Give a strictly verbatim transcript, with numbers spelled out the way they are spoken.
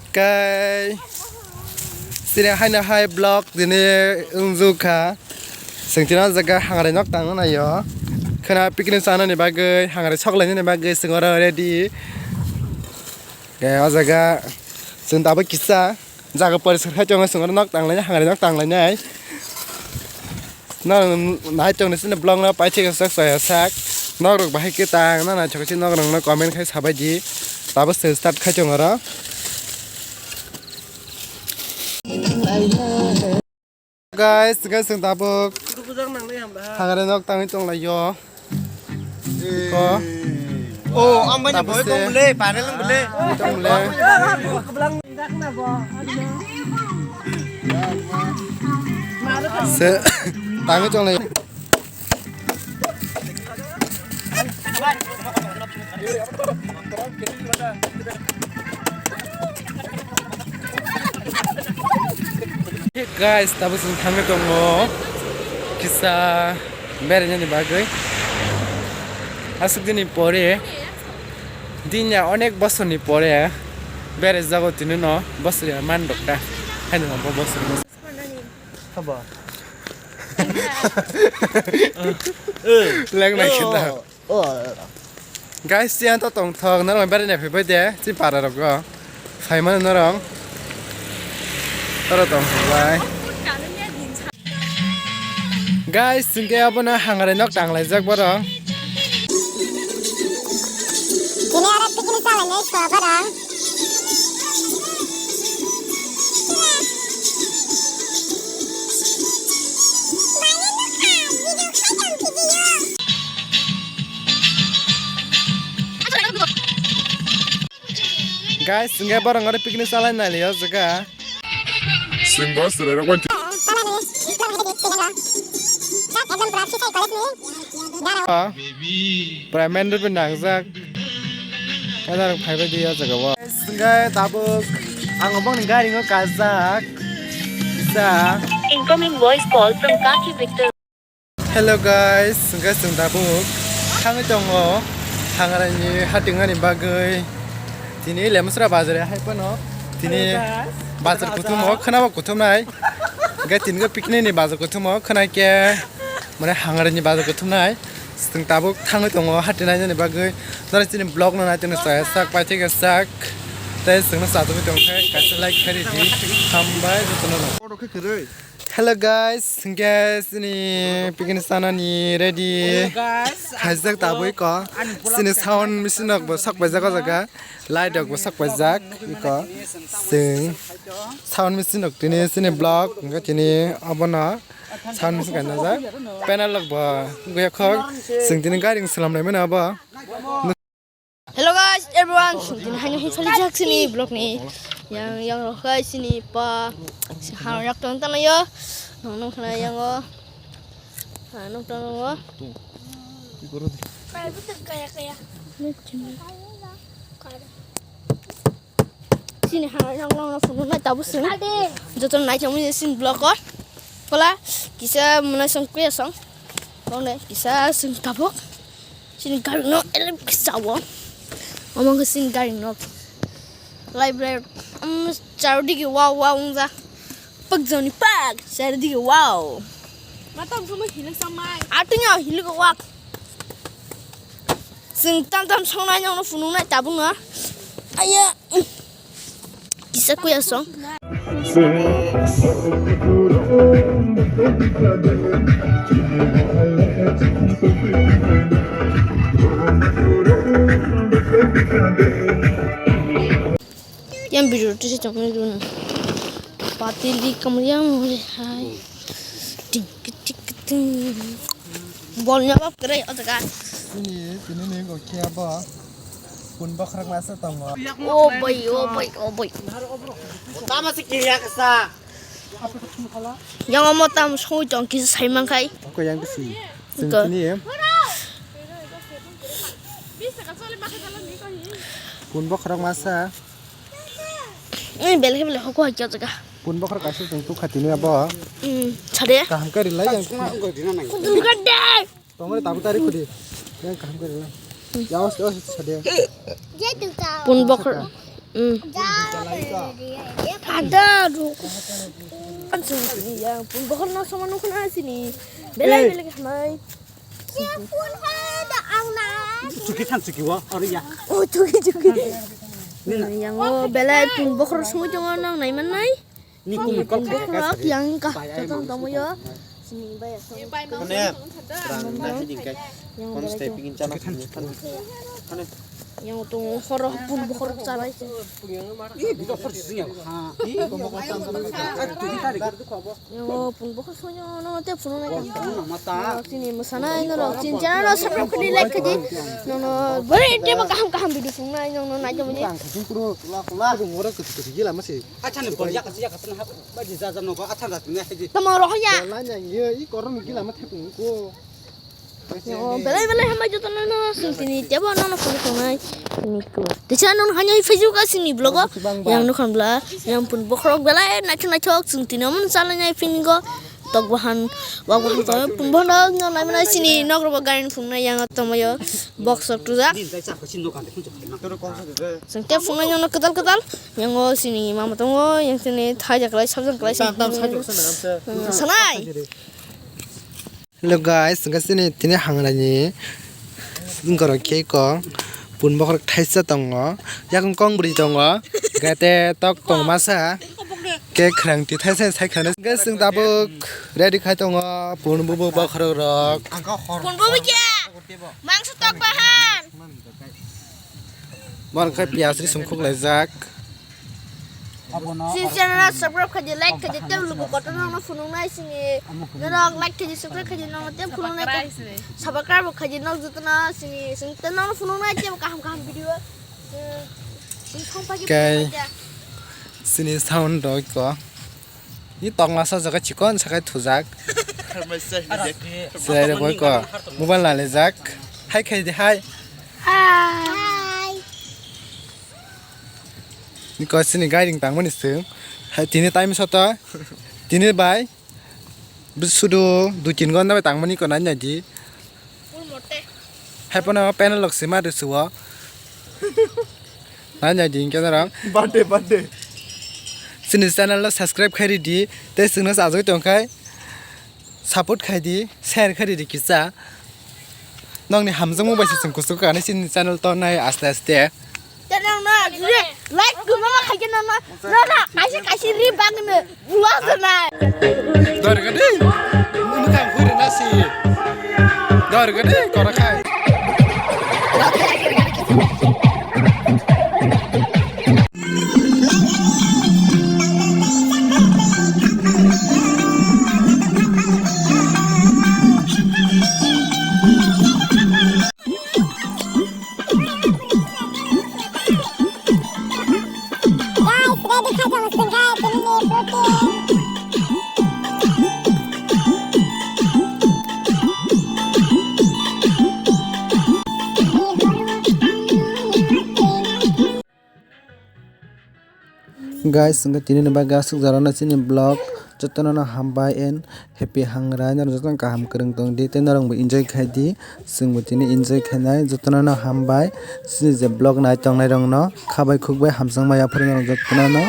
Kai sini haino hai vlog dini wngjuk kha. Sengchina jaga hangrai nok tang naio. Khana picnic chanani bagwi, hangrai sok lainani bagwi sengora ready. Ke o jaga seng tabuk kisa jaga poriskar khai tongo, sengora nok tang lainai, hangrai nok tang lainai. Norok nai tongni sini vlog no paithak sak chaya sak. Norok bahai khe tang na naithok si norok no comment khai sabai di. Tabuk se start khai tong oro. Guys, guys, sing tabuk. Hagare nok tangwi tong lai yo. Ko. Oh, ang banyak boy kong bule, panel kong bule. Kong bule. Se tangwi tong lai. Guys, tabuk chwng thangwi tongo kisa berainani bagwi. Aswk dini pore, dinya onek bosorni pore beraijago tini no, bosor ya man dokta. Haino bo bosor. Haba. Leng nai khita. Oh. Guys, siyan to tong thok, norok beraina phaibai de, si para rok go. Phaimano norok. Oro tong thok bai. Guys, singke abono hangrai nok tang laijak borok. Tini aro picnic chalainai sua borok. Guys, hingke borok oro picnic chalai nai o jaga. Singbo chwrairok bai. Primary rok nangjak. Ada rok phaibai di o jaga o. Hingke tabuk ang bongni gari no kajak. Sa. Incoming voice call from Kaki Victor. Hello guys, hingke chwng tabuk thangwi tongo Hangraini hatingani bagwi. Tini Lemsra bazar hai phano tini bazar kuthum o khwnabo kuthumnai. Hingke tini picnic ni bazar kuthum o khwnai khe mane Hangraini bazar kuthumnai. Chwng tabuk thangwi tongo hatinai jani bagwi. Noro chini vlog no nai tongni chaya sak paithak ya sak. Tei chwngno chajagwi tongkhe kaisa like khairidi. Hambai jotono no. Hello guys, hingke chini picnic chanani ready. Hello guys, khaijak tabui ko. Ani vlog chini sound machine rok bo sok paijak o jaga. Light rok bo sok paijak iko. Chwng sound machine rok tini chini vlog hingke tini obono sound machine kainajak. Panel rok bo wngya khok. Chwng tini gari swnam lai mano obo. Hello guys, everyone. Sini haino hin sali jak sini vlog ni. Yang, yang rok hai sini pa. Si ha yak tong tang yo. Nong nong khna yang o. Ha nong tang o. Sini ha nong nong phunuknai tabuk sini. Joto nai chong sini vlog o. Kola kisa mwnai song kuya song. Kong de kisa sini tabuk. Sini gari no elem kisa o. Omo khe sini gari no. Library, um, charo digi wow wow wngja. Pak joni pak, charo digi wow. Matam sama hilik samai. Atunya hilik wak. Sing tam tam songnai nang no phunuknai tabuk no. Aya. Kisa kuya song. Yang biru tu si tong ni dun. Pati di kamu yang mulai hai. Ting, ting, ting. Bol nyabap kere o jaga. Sini, sini ni go kia bo. Pun bokhorok masa tongo. O boy, o boy, o boy. Tama se kia kasa. Yang omo tam soi tong kisa sai mang khai. Ko yang kisi. Sini em. Pun bokhorok masa. Ni bel ke bel hoko hai kya jaga. Pun bokhorok kaisa tong tu khatini abo. Hmm, chade. Kaham kari lai yang. Kudur gade. Tongmani tabu tari khudi. Yang kaham kari lai. Ya os os chade. Pun bokhor. Mm. Ada ru. An sini yang pun bahar na sama nukun asini. Belai belai hamai. Chuki than chuki wa, ori ya. Oh, chuki chuki. Yang o belai pun bahar semua jangan nang nai man nai. Ni kum kok kok. Bokhorok yang ka, jotong tongmo yo. Sini bai asong. Kone, rang na hidi kai. Yang kon belai stay tu. Pingin chana. Kone. Yang tu horo pun bokhorok chalai se. Ih, bida hor sing ya. Ha. Ih, bokhorok chalai. Yang o pun bokhorok sonyo no te phunu nai. Mata. Sini masana no ro. Sini chana no subscribe kadi like kadi. No no. Bari te ba kaham kaham video phunu nai no no nai jom ni. Kula kula. Oro kutu kutu gila masi. Acha ni bol jaka sijaka sana hap ba di jaja nogo acha da tini haji. Tamo rohya. Bela nyang ye i korom gila ma thepung ko. Yo, belai belai hambai joto no no sing tini tebo no no phone tongnai. Tini ko. Techa no hanya Facebook a sini blogo. Yang no khan bla. Yang pun bokhorok belai naithok naithok sing tini amon chala nyai pin go. Tok bahan, wak bahan to pun bono no nai mana sini nok robo garin phungnai yang tongmo yo. Box of tujak. Sengke phungnai yang no kedal kedal. Yang o sini mama tongo, yang sini thai jaklai, sabjang klai. Tam, tam, sini. Side, side, side. Hmm, sanai. Hello guys, hingke sini tini hangrani gorok khe ko pun bokhorok thaisa tongo, yakung kong bwrwi tongo, gate tok tong masa, ke khwrang ti thaisa sai khana. Hingke chwng tabuk ready khai tongo pun bubu bokhorok rok. Pun bubu kya? Mangso tok bahan. Mor khe piyas ri sumkhuk laijak. Si channel subscribe khaidi, like khaidi, tei lugu kotor nokno phunuknai sini. Norok like khaidi, subscribe khaidi, nokno tei phunuknai. Subscribe khaidi, nok jotono sini, sini tei nokno phunuknai tei kaham kaham video. Sini sound rok ko. Ni tongla sa jaga chikon sakai thujak. Serai rok bai ko mobile nalaijak. Hai khai di hai. Hai. Ni ko sini gairing tangmani sung. Hai tini time sota. Tini bai. Sudu dui tin gonda bai tangmani ko nai nai di. Hai pono panel lok sima de suo. Nai nai di hingke norok. Birthday, birthday. Chini channel no subscribe khai ridi. Tei chwngno sajagwi tongkhai support khai di, share khai ridi kisa. Nokni hamjakmung bai se chwng kuchuk kani chini channel tongnai aste aste. Channel no like kwbangma khai khe no no no kaisa kaisa ri bagwi no. Bula sanai. Dor gadi. Munu kang khuri nasi. Dor gadi kora khai. Guys, ready kha jang sing guys, tini ni shooting. Guys, hingke tini ni bagwi aswk jora no chini vlog jotono no hambai and happy hangrai norok jotono kaham kwrwng tong di tei norok bo enjoy khai di, chwng bo tini enjoy khainai jotono no hambai chini je vlog nai tongnai rok no khabai khukbai hamjakma yaphuru norok jotono no.